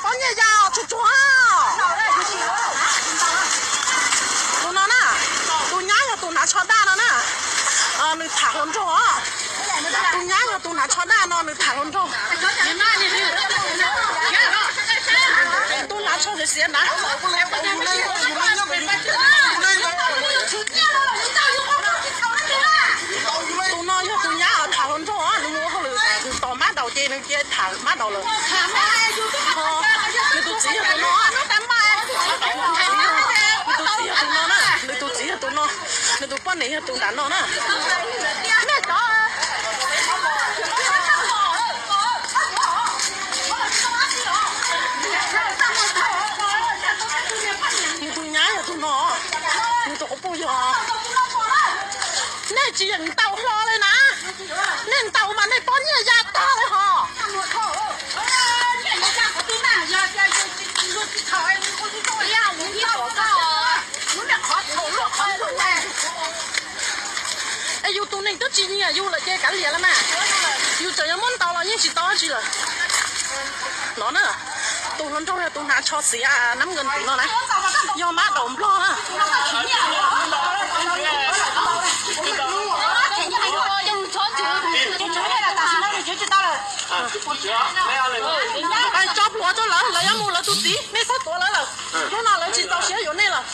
Pob nyiaj ya tsuag tsuag. Tus no na, tus nyab yog tus hnav tsho daj no na, nws tham hluas nraug. Tus nyab yog tus hnav tsho daj no nws tham hluas nraug. Tus hnav tsho xiav xiav na. Tus no yog tus nyab tham hluas nraug, nws mus ua hauj lwm tom mab daum ces nws cia tham mab daum lawm. Nws tus txiv yog tus no, nws tus txiv yog tus no na, nws tus txiv yog tus no, nws tus poj niam yog tus nram no na. Nws tus nyab yog tus no, nws tus quas puj yog. Nej tsis yeem ntaus hlo li na, nej ntaus mas nej pob nyiaj ya tag li hos. Es yus tus neeg twb tsis nyiam yus lawm ces kav liam los mas. Yus tseem yuav muab ntaus los yeej tsis tau dab tsi lawm. No na, tus hluas nraug yog tus hnav tsho xiav nab nkees tus no na, yog mab daum nplog na. Tso pluav rau lawv, lawv yuav mus lawv tus txiv, nej txhob tuav lawv lawm. Hnub no lawv tsis txaus siab yuav nej lawm.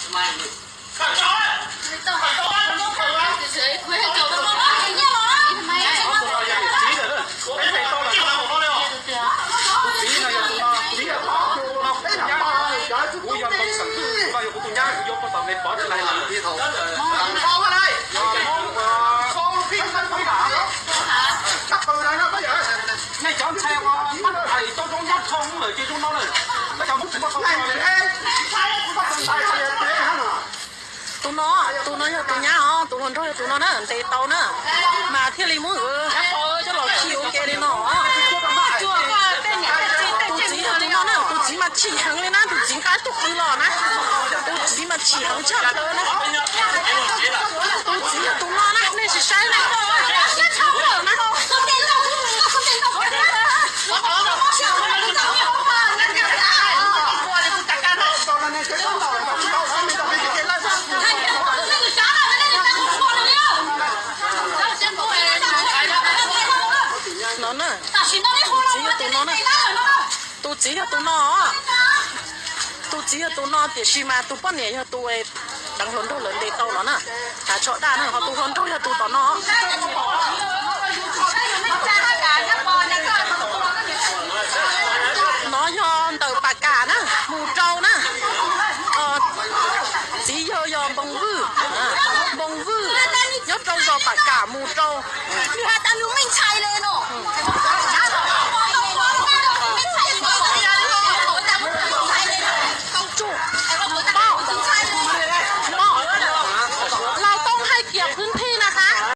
Nej cov ntxhais uas pab thais tau zoo nyab thoo lawm ces zoo no lawm. Tus no, tus no yog tus nyab os, tus hluas nraug yog tus no na, ntes tau na, mas thiaj li muab coj los khi ua ke li no. Tus txiv yog tus no na, tus txiv mas chim heev li na, tus txiv nqa tug qws los na, tus txiv mas chim heev tshaj plaws na. Tus txiv yog tus no na, nej sim saib na. No na, tus txiv yog tus no na, tus txiv yog tus no, tus txiv yog tus no tiam sis mas tus poj niam yog tus deev hluas nraug lawv ntes tau no na. Tav tsho daj na, ho tus hluas nraug yog tus tom no. No yog ntawm Pam Kam na, mus rau na. Txiv yawg yog Npoo Vwj, Npoo Vwj nyob rau zos Pam Kam mus rau. Nws has tas nws meej ntxhais li no.